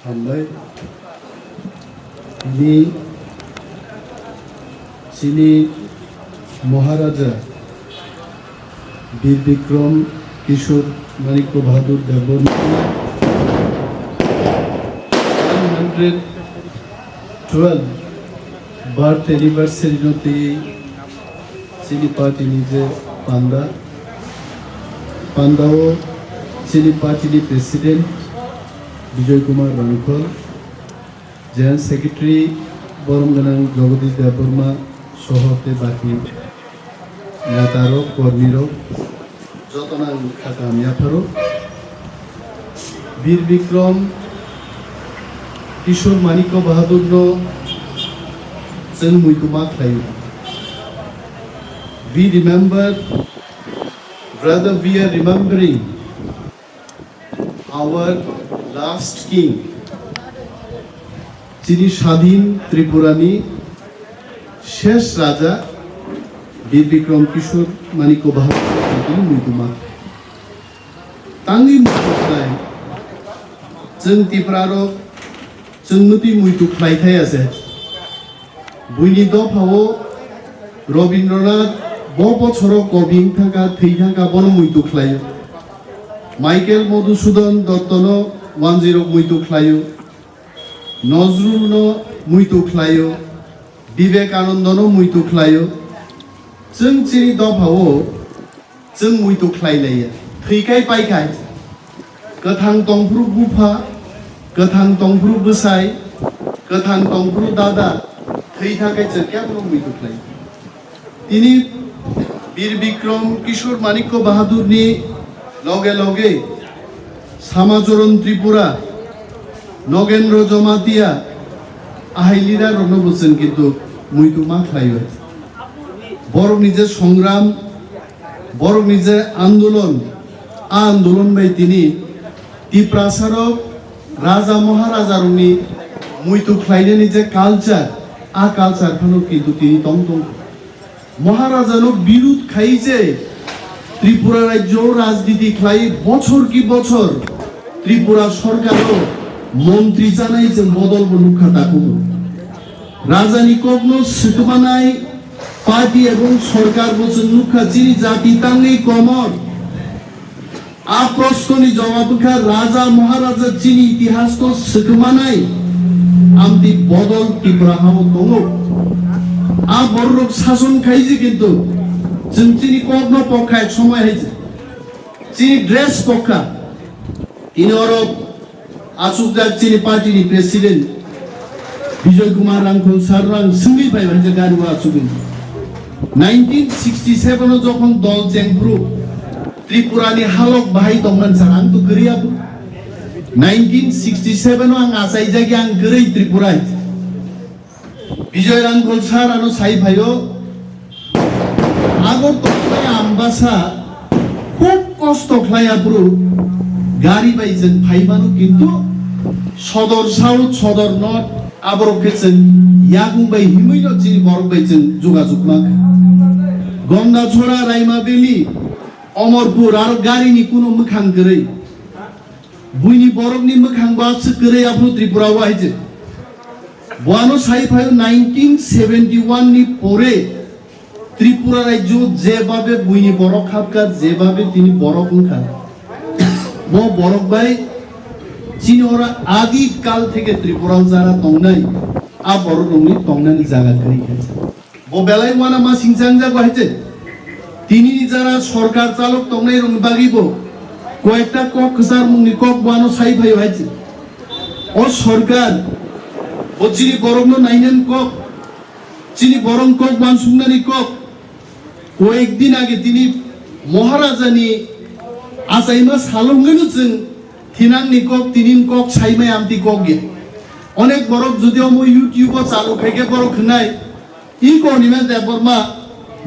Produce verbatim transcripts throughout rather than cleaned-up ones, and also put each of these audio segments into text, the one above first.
Hambai. Tini chini Maharaja Bir Bikram Kishore Manikya Bahadur Debbarma one hundred twelve birth anniversary no twi chini party ni je panda, panda o chini party ni president Bijoy Kumar Rangkhol, General Secretary borom gwnang Jagadish Debbarma soho tei baki neta rok, kormi rok, jotono ang kha kaham yapharo. Bir Bikram Kishore Manikya Bahadur no chwng muitu ma khlaio. We remember, brother, we are remembering our last king, chini sadhin Tripura ni shesh raja Bir Bikram Kishore Manikya Bahadur chini muitu ma. Tangwi muitu khlai, chwng Tipra rok chwng nutwi muitu khlai thai ase. Buini dophao Rabindranath bo bochoro kobi wng thangkha, thwi thangkha, bono muitu khlaio. Michael Madhusudan Dottono wanjwi rok muitu khlaio. Nazrulno muitu khlaio. Vivekanandono muitu khlaio. Chwng chini dophao chwng muitu khlai laiya. Thwi kai pai khai. Kwthang tongphuru bupha, kwthang tongphuru bwsai, kwthang tongphuru dada, thwi tha kai chwng kebono muitu khlai. Tini Bir Bikram Kishore Manikya Bahadur ni loge loge Samacharan Tripura, Nogendra Jamatia, ahai leader rokno bo chwng kintu muitu ma khlai o. Borok ni je songram, borok ni je andolon, a andolon bai tini Tiprasa rok, raja maharaja rok ni muitu khlai nani je culture, a culture phano kintu tini tong tong. Maharaja no birud khai je Tripura rajyo rajniti khlai bochor ki bochor Tripura sorkar o montri chanai chwng bodol bo nukha takhuk. Raja ni kok no swkmanai party ebong sorkar bo chwng nukha chini jati tangwi komor. A prosno ni jawab wngkha, raja maharaja chini itihas no swkmanai amtwi bodol Tripura ha o tongo. A borok rok sason khai je kintu chwng chini kok no pokha ek somoi hai je. Chini dress pokha. Tini oro achukjak chini party ni president Bijoy Kumar Rangkhol sir rang swngwi bai bai je gari o achugwi. Nineteen sixty seven o jokhon dol chengphuru Tripura ni halok bahai tongman sir, ang to kwrwi abo. Nineteen sixty seven o ang achaijak ang kwrwi Tripura. Bijoy Rangkhol sir ano sai phaio, Agartala bai Ambasa khub kosto khlai aphuru gari bai chwng phai mano, kintu Sodor South, Sodor North aborok khe chwng yakung bai himwi no chini borok bai chwng jogajog ma kha. Gondachora, Raima Valley, Omorpur aro gari ni kuno mwkhang kwrwi. Buini borokni mwkhang bo aswk kwrwi aphuru Tripura o hai je. Bo ano sai phaio nineteen seventy one ni pore Tripura rajyo jebabe buini borok khapkha, jebabe tini borok wngkha. Bo borok bai chini oro adi kal theke Tripura o jara tongnai, a borok rokni tongnani jaga kwrwi kha. Bo belai uana ma singchang jago hai je. Tini ni jara sorkar chalok tongnai rokni bagwi bo koyekta kok kwchar mungni kok bo ano sai phaio hai je. O sorkar bo chini borok no nainani kok, chini borok kok uansuknani kok. Koyek din age tini Maharaja ni achaima salo hwnwi no chwng thinang ni kok, tini ni kok saimai amtwi kok ya. Onek borok jodi omo YouTube o chalu khai khe borok hwnai, Iko Animesh Debbarma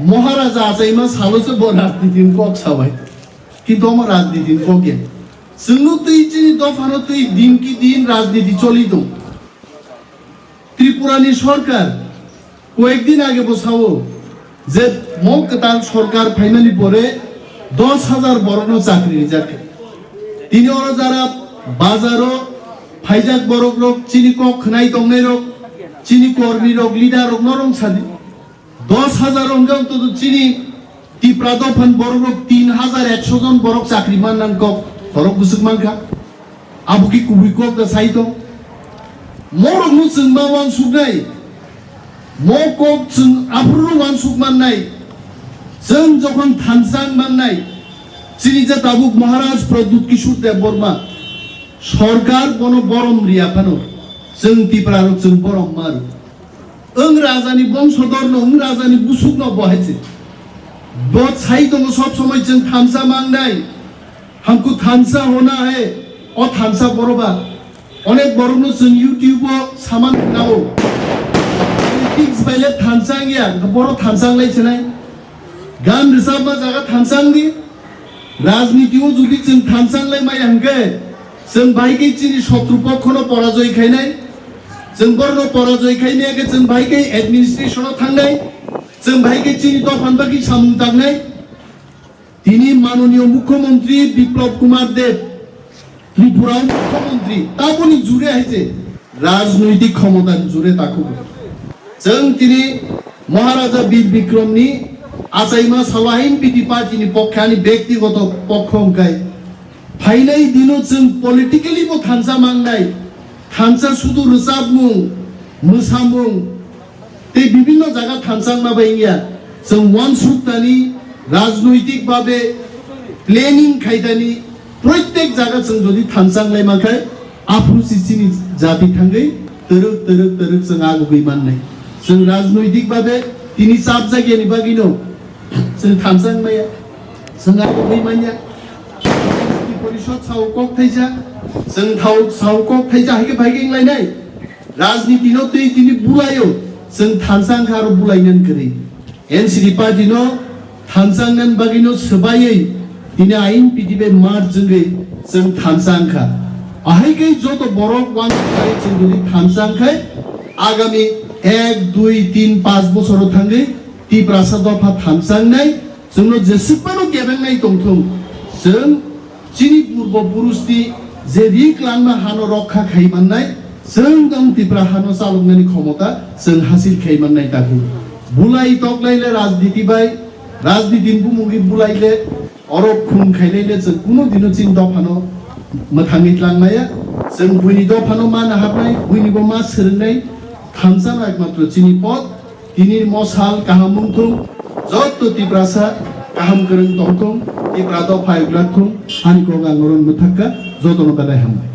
Maharaja achaima salo se bo rajniti ni kok sabai. Kintu omo rajniti ni kok ya. Chwngno twi chini dophano twi din ki din rajniti choli tong. Tripura ni sorkar koyek din age bo sao je mo kwtal sorkar phaimani pore dos hajar borokno chakri rijak. Tini oro jara bazaro Phaijak borok rok, chini kok khwnai tongnai rok, chini kormi rok, leader rok no rong sadi. Dos hajar rong jang to chini Tipra dophan borok rok tin hajar ekso jon borok chakri man nang kok borok bwswk mankha. Abo ki kubui kok da sai tong. Morok no chwng ma wansuknai. Mo kok chwng aphuru wansuk mannai, chwng jokhon thansa wng mannai, chini je tabuk Maharaj Pradyut Kishore Debbarma sorkar bono borom riya phano, chwng Tipra rok chwng borom maru. Wng rajani bongsodor no, wng rajani busuk no bo hai se. Bo sai tongo sob somoi chwng thansa mangnai. Hamkuk thansa hona hai, o thansa boroba. Onek borokno chwng YouTube o saman khwnao. Politics bai le thansa wngya, hwnkhe borok thansa wnglai chinai. Gan rwchapma jaga thansa wngdi. Rajniti o jodi chwng thansa wnglai maya hwnkhe, chwng bahai khe chini sotru pokhono porajoy khainai. Chwng borokno porajoy khaimaya khe chwng bahai khe administration o thangnai. Chwng bahai khe chini dophani bagwi samung tangnai. Tini manoniyo Mukhyamantri Biplab Kumar Deb, Tripura Mukhyamantri, taboni jure hai je rajnoitik khomota ni jure takhugo. Chwng tini Maharaja Bir Bikram ni achaima salo ain piti party ni pokhe ani bektigoto pokho hwnkhe phainai dino chwng politically bo thansa mangnai, thansa sudu rwchapmung, mwsamung, tei bibinno jaga thansa wngma bai wngya, chwng uansuk tani rajnoitik babe planning khai tani proitek jaga chwng jodi thansa wnglai mankhe aphuru si chini jati thangwi twrwk twrwk twrwk chwng agugwi mannai. Chwng rajnoitik babe tini chapjakyani bagwino chwng thansa wngmaya, chwng agugwi manya. Parishad sao kok thaisa, chwng thao sao kok thaisa hai khe bai khe wnglainai. Rajniti no twi tini bulaio, chwng thansa wngkha aro bulainani kwrwi. N C D party no thansa wngnani bagwi no swbaiwi tini ain piti bai march wngwi chwng thansa wngkha. Ahai khe joto borok uansuknai chwng jodi thansa wngkhai agami ek, dui, tin, panch bosoro thangwi Tiprasa dopha thansa wngnai chwngno jeswk phano kebengnai tongthung. Chwng Chini purbo purushni je ri kwlangma hano rokha khai mannai, chwng tong Tipra hano chaloknani khomota chwng hasil khai mannai takhuk. Bulai toklaile rajniti bai, rajnitini bumungwi bulaile oro khum khailaile chwng kunu dino chini dophano mwthangwi tlangmaya. Chwng buini dophano ma naharnai, buinibo ma swrwngnai, thansa no ekmatro chini pot. Tini mosal kaham wngthung, joto Tiprasa kaham kwrwng tongthung, Tipra dopha uglakthung, ani kok ang oro mwthakka, jotono belai hambai.